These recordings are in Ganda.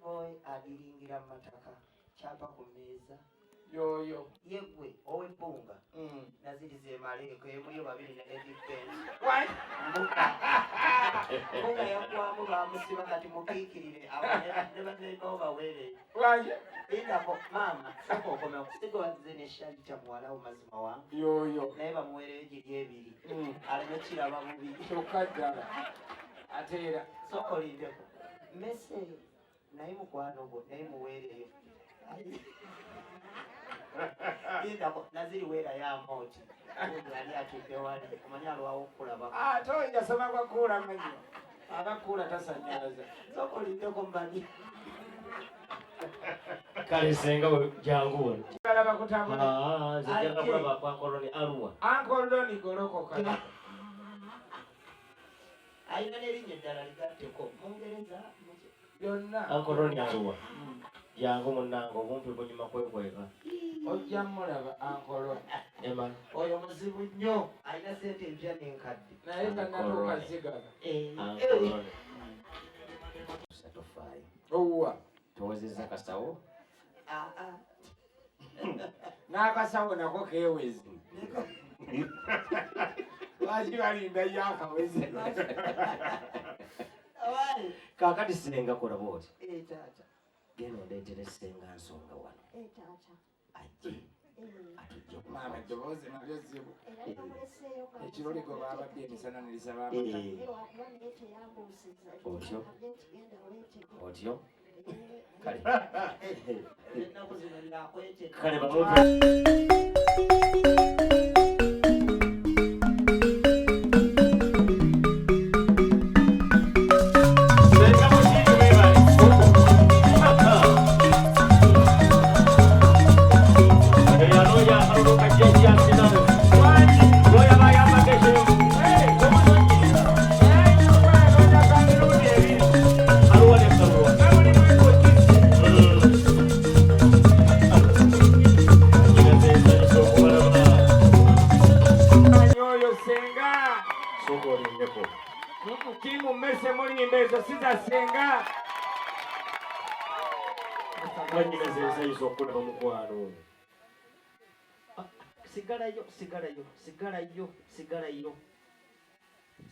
Boy adiringira mu mataka kyapa ku mmeeza. Yoyo. Yegwe ow'ebbunga. Naziriza emaleeko emuyo babiri ne Eddie Benz. Mbuga yaggwamu bamusiba kati mukiikirire abo ne baneibawo baweere. Lwaki? Lindako maama sooka okome okusiga wazze ne Shalita muwala wo mazima wange. Yoyo. Naye bamuweereyo giri ebiri. Aleme kiraba bubi. Kyokka ddala. Ate era. Sooka olindeko. Mmese naye mukwano gwo naye muweereyo. Lindako Naziri weerayo amooti. Gundi ali atudde wali omanyi alwawo okukulaba. Ate oyo yasoma gwa kuula mannyo. Aba kuula tasannyalaza. Sooka olindeko mbali. Kale senga jangu wano. Balaba kutambula. Ah, nze njagala kulaba kwa Uncle Ronnie Arua. Uncle Ronnie golokoka. Alina n'erinnya eddala ligatteko Mungereza byonna. Uncle Ronnie Arua. Jangu munnange obumpi bunyuma kwekweka. Ojja mulaba Uncle Ronnie. Emma. Oyo muzibu nnyo alina ssente empya n'enkadde. Naye tannatuuka zigaba. Uncle Ronnie. Tofaayo. Owuwa. Towezezza kasawo? N'akasawo nako keeweze. Lwaki balinda yo akaweze? Kaakati senga kola bw'oti. Genda ondeetere senga nsonga wano. Ajje atujje ku Maama eddoboozi nalyo zzibu. Ekiroli gwe baabadde emisana ne lisaba amata. Otyo? Otyo? Kale. Ennaku zino byakweteka. Kale bamumpe. Oyo senga. Sooka olindeko. Tiimu mmese mulimba ezo si za senga. Mwannyinaze nsanyusa okukulaba mukwano. Sigalayo, sigalayo, sigalayo, sigalayo.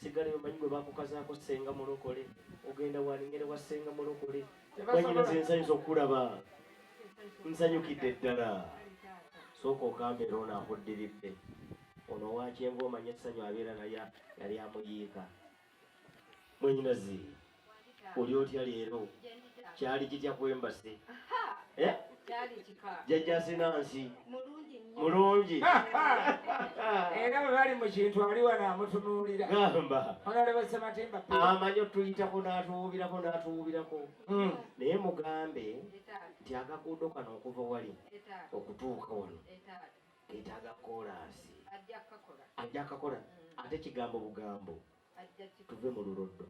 Sigalayo manyi gwe bakukazaako senga mulokole. Ogenda walingere wa senga mulokole. Mwannyinaze nsanyusa okukulaba. Nsanyukidde ddala. Sooka okambeera ono akuddiridde. Ono owa kyenvu omanye essanyu abeera naye yali amuyiika. Mwannyinaze, oli otya leero? Kyali kitya ku embassy? Jjajja Sinansi. Mulungi. Era bwe bali mu kintu ali wano amutunuulira. Gamba. Honorable Ssematimba. Amanyi otuyitako n'atuwuubirako n'atuwuubirako. Naye mugambe nti akaguudo kano okuva wali okutuuka wano keetaaga koolaasi. Ajja kakola. Ate kigambo bugambo. Tuve mu luloddo.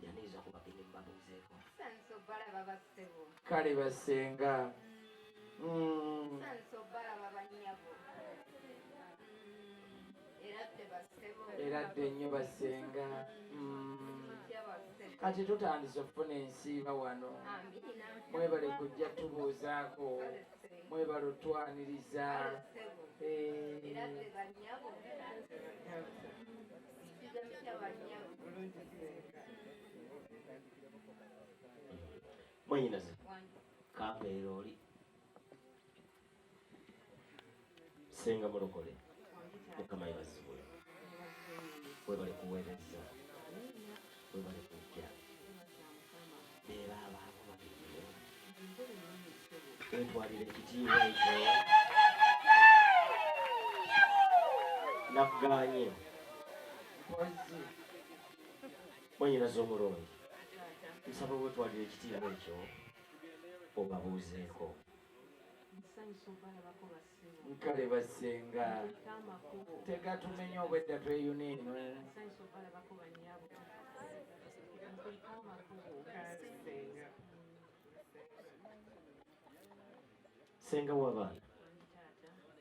Yaniriza ku bagenyi mubabuuzeeko. Kale basenga. Era dde nnyo basenga. Kati tutandise okufuna ensiiba wano. Mwebale kujja tubuuzaako. Mwebale otwaniriza. Mwannyinaze, kampeera oli. Senga mulokole. Mukama yeebazibwe. Webale kuweereza. Webale kujja. Beera abaako bagenyiwe. Wetwalire ekitiibwa ekyo. Nakuganye. Mwannyinaze omulungi. Nsaba wetwalire ekitiibwa ekyo obabuuzeeko. Nkale basenga. Tegatumenya obwedda tweyuna eno. Senga w'abaana.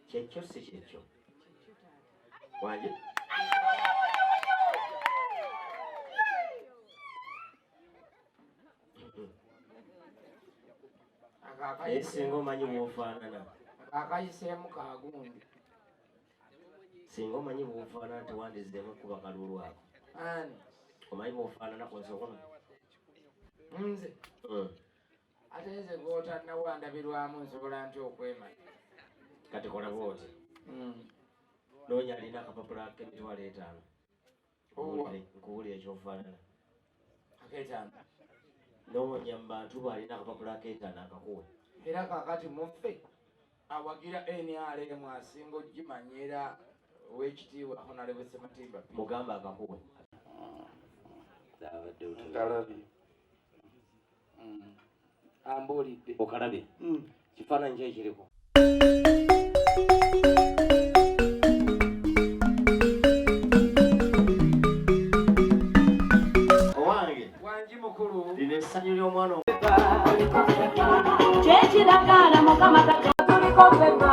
Kyekyo si kyekyo? Wange? Naye singa omanyi bw'ofaanana. Akayiseemu kagundi. Singa omanyi bw'ofaanana tewandizeemu kuba kalulu ako. Ani? Omanyi bw'ofaanana ku nsi kuno? Nze. Ate nze gw'otannawa ndabirwamu nsobola ntya okwemanya? Kati kola bw'oti. Noonya alina akapapula k'emitwalo 5. Nkuwulire ekyofaanana. Ak'etaano. Noonya mu bantu b'alina akapapula ak'etaano akakuwe. Era kaakati muffe awagira NRM asinga ogimanya era ow'ekitiibwa Honorable Ssematimba. Mugamba akakuwe. Nkalabye. Ambuulidde. Okalabye? Kifaananyi ki ekiriko? Owange. Wangi mukulu. Lino essanyu ly'omwana Kyekiragaana Mukama tuliko ffenna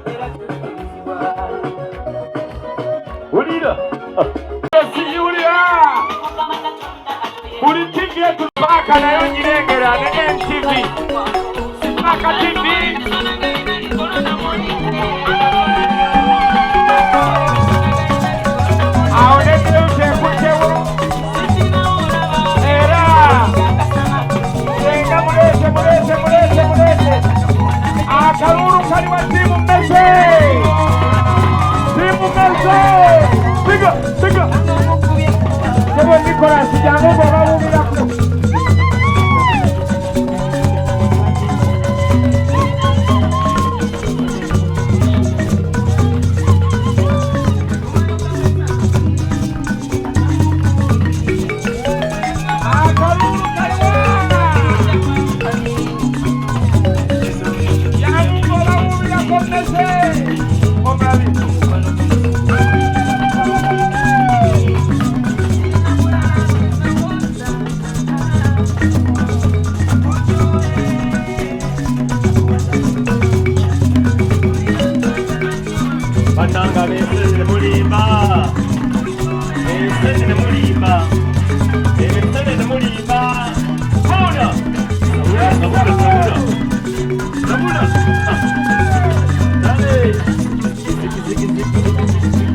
era tulikirizibwa. Wulira. Siwulira. Buli TV etupaaka nayo ngirengera ne NTV. Sipaaka TV. Awo ne Deus ekuttewo. Era senga muleete muleete muleete muleete. Akalulu kali wa ttiimu mmese. Ttiimu mmese. Siga siga. Sebo Nicholas jangu bw'obawuubirako. Akalulu kaliwa. Jangu bw'obawuubirako mmese. Omulabi. Bannange ab'ensenene mulimba. Ensenene mulimba. Ensenene mulimba. Sabula. Sabula, sabula, sabula. Sabula. Ziki, ziki, ziki, ziki.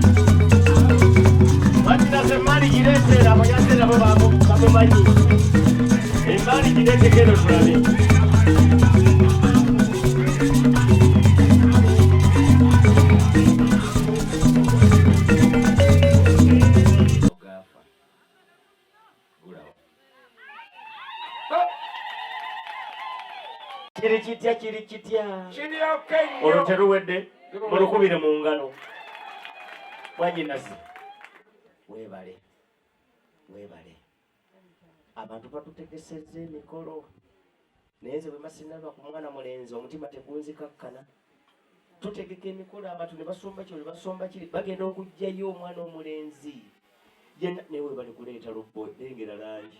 Mwanyinaze emmali gireetera abanyazi nabo bamumanyi. Emmali gireeteko eno tulabe. Kiri kitya, kiri kitya. Kiri okay nnyo. Olwo teruwedde, mulukubire mu ngalo. Mwanyinaze, weebale, weebale. Abantu batutegesezza emikolo. Naye nze bwe masinalwa ku mwana mulenzi omutima tegunzikakkana. Tutegeka emikolo abantu ne basomba kino ne basomba kiri, bagenda okuggyayo omwana omulenzi. Yenna naye weebale kuleeta lubbo, lengera langi.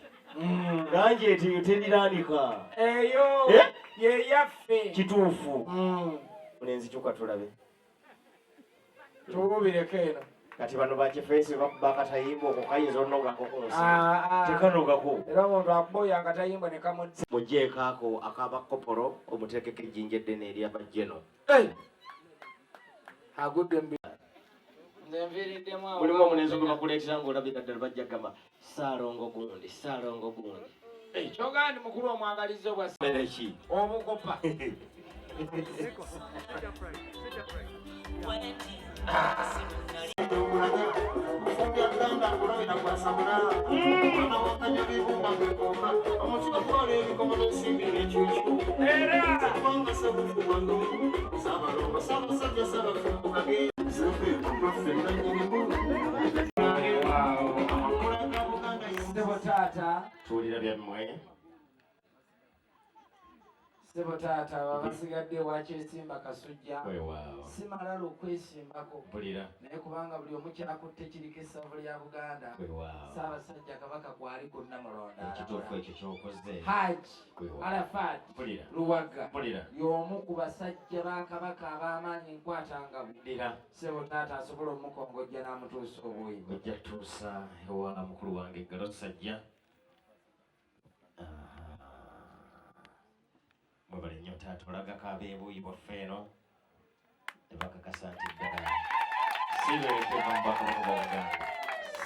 Langi etiyo teriraanika. Eyo ye yaffe. Kituufu. Mulenzi kyuka tulabe. Tuwubireko eno. Kati bano bakifeesi bakuba akatayimbwa okwo kayinza onogako ku nsi. Tekanogako. Era omuntu akuba oyo akatayimbwa ne kamutta. Muggyeko ako ak'abakopolo omuteekeko ejjinja eddene ery'abajjeno. Agudde mu Nze nviiriddemu awo. Mulimu omulenzi gwe bakuleetera ng'olabira ddala bajja kugamba Ssaalongo gundi, Ssaalongo gundi. Kyogamba ndi mukulu omwagaliza obwa Mmere ki? Obukopa. Ssebo taata. Tuwulira byammwe. Ssebo taata, abasigadde wakyesimba Kasujja. Weewaawo. Simalala okwesimbako. Mpulira. Naye kubanga buli omu kyakutte kiriko essavu lya Buganda. Weewaawo. Ssaabasajja Kabaka kwali ku Nnamulondo. Ekituufu ekyo ky'okoze. Haji Weewaawo. Arafat Mpulira. Luwaga. Mpulira. Y'omu ku basajja ba Kabaka ab'amaanyi enkwatangabo. Mpulira. Ssebo taata asobola omukongojja n'amutuusa obuyi. Ojja tuusa ewa mukulu wange Galosajja. Taata olagako ab'ebuuyi bwaffe eno ne bakakasa nti ddala siberekeva mu bwakabaka bwa Buganda.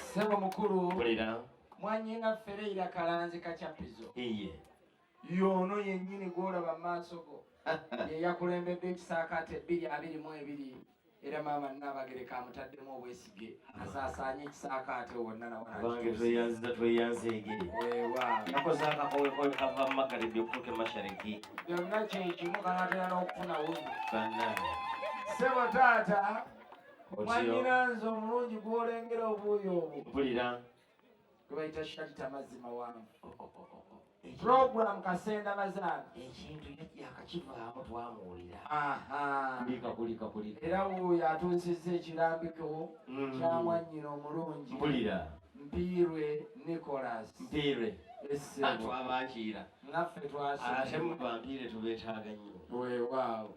Ssebo mukulu. Mpulira. Mwannyinaffe Leila Kalanzi Kachapizo. Iye. Y'ono yennyini gw'olaba mu maaso go ye yakulembedde ekisaakaate 2022 era maama Nnaabagereka amutaddemu obwesige asaasaanye ekisaakaate wonna na wonna. Abange tweyanziza tweyanzeege. Weewaawo. Yakoze akakowekowe kava mu Magharibi okutuuka e Mashariki. Byonna kye kimu kanaatera n'okufuna wuzu. Bannange. Ssebo taata, Otyo. mwannyinanze omulungi gw'olengera obuuyi obwo. Mpulira. Gwe bayita Sharita Mazzi Mawanvu. Program Kasenda Bazaana. Ekintu yakakivaamu twamuwulira. Aha. Kulika kulika kulika. Era wuuyo atuusizza ekirambiko kya mwannyina omulungi. Mpulira. Mpiirwe Nicholas. Mpiirwe. Essebo. Twabakiira. Naffe twasoma. Ate mu bampiire tubeetaaga nnyo. Weewaawo.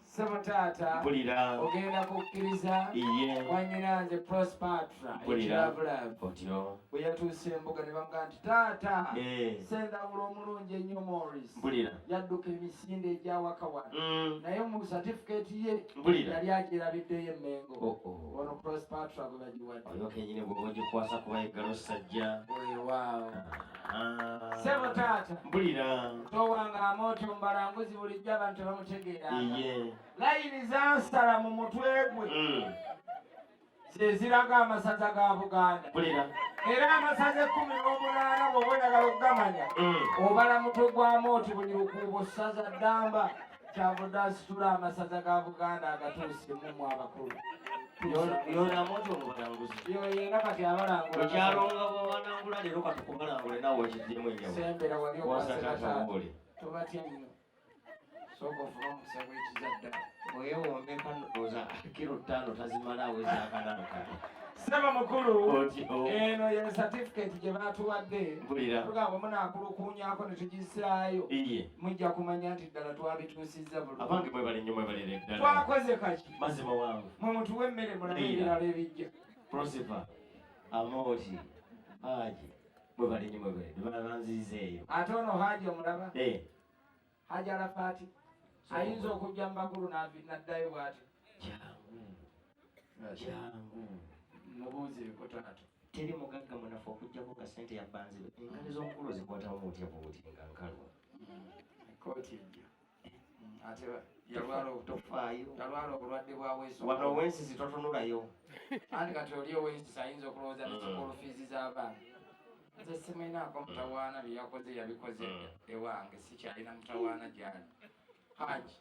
Ssebo taata. Mpulira. Ogenda kukkiriza. Iye. Mwannyinanze Prospatra. Mpulira. Ekiravulavu. Otyo. Bwe yatuuse embuga ne bamugamba nti taata. Eh. Ssendawula omulungi ennyo Morris. Mpulira. Yadduka emisinde egy'awaka wano. Naye mu satifikeeti ye. Mpulira. Yali agyerabiddeyo e Mmengo. Oh, oh. Ono Prospatra gwe bagiwadde. Oyo kennyini bw'oba ogikwasa kuba eggalo ssajja. Weewaawo. Ah. Ssebo taata. Mpulira. Towanga amooti omubalanguzi bulijjo abantu tebamutegeeranga. Iye. Layini zansala mu mutwe gwe. Ze ziraga amasaza ga Buganda. Mpulira. Era amasaza 18 bw'oba oyagala okugamanya, obala mutwe gwa Amooti buli lukuubo ssaza ddamba. Kyavudde asitula amasaza ga Buganda agatuuse mu mmwe abakulu. Yono Amooti omubalanguzi. Yoyo era kati abalangula. Okyalonga bw'obalangula leero katukubalangule naawe okiddemu ennyabo. Sembera wali Kwasa okwase taata taata. wooli. Tobatya nnyo. Sooka ofune omukisa gw'ekizadde. Weewombeka ndowooza kiro 5 tazimala aweza akanaana kano. Ssebo mukulu, Otyo. eno ye certificate gye baatuwadde. Mpulira. Tugamba bwe munaakulukuunyaako ne tugisaayo. Iye. Mujja kumanya nti ddala twabituusizza bulungi. Abange mwebale nnyo mwebalire ddala. Twakoze kaki? Mazima wangu. Mwe mutuwe emmere mulabe Leila. ebirala ebijja. Prosper, Amooti, Haji, mwebale nnyo mwebale. Banzizeeyo. Ate ono Haji omulaba? Eh. Haji Arafati ayinza okujja mu bakulu n'addayo bw'atyo. Jangu. Jangu. Mubuuzeeko taata. Teri mugagga munafu okuggyako nga ssente ya bbanzi. Engalo z'omukulu ozikwatamu otya bw'oti nga nkalu? Ekkooti ejjo. Ate Tofaayo. yalwala obulwadde bwa weeso. Wano ow'ensisi totunulayo. Anti kati oli ow'ensisi ayinza okulowooza ne school fees z'abaana. Nze simulinaako mutawaana, bye yakoze yabikoze ewange, sikyalina mutawaana gy'ali. Haji.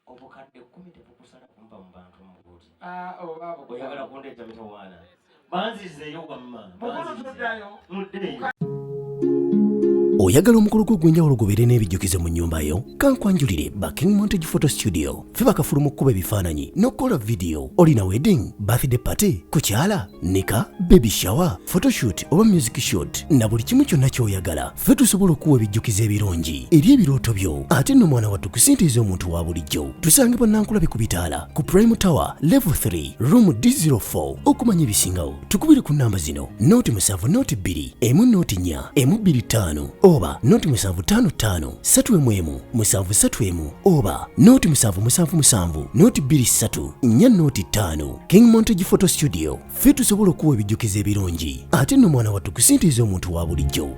Obukadde 10 tebukusala kumpa mu bantu mu buti. Ah, oba bukusala. Oyagala kundeeta mitawaana. Banzizeeyo wamma. Mukulu tuddayo. Muddeeyo. Oyagala omukolo gwo ogw'enjawulo gubeere n'ebijjukizo mu nnyumba yo? Kankwanjulire ba King Montage Photo Studio. Ffe bakafulu mu kkuba ebifaananyi n'okukola vidiyo. Olina wedding, birthday party, kukyala, nika, baby shower, photoshoot oba music shoot na buli kimu kyonna ky'oyagala. Ffe tusobola okuwa ebijjukizo ebirungi eri ebirooto byo. Ate nno mwana wattu kusintiiza omuntu wa bulijjo. Tusangibwa Nankulabe ku bitaala ku Prime Tower Level 3 Room D04. Okumanya ebisingawo tukubire ku namba zino 0 7 0 2 1 0 4 1 2 5 oba 0 7 5 5 3 1 1 7 3 1 oba 0 7 7 7 0 2 3 4 0 5. King Montage Photo Studio, ffe tusobola okuwa ebijjukizo ebirungi. Ate nno mwana wattu kusintiiza omuntu wa bulijjo.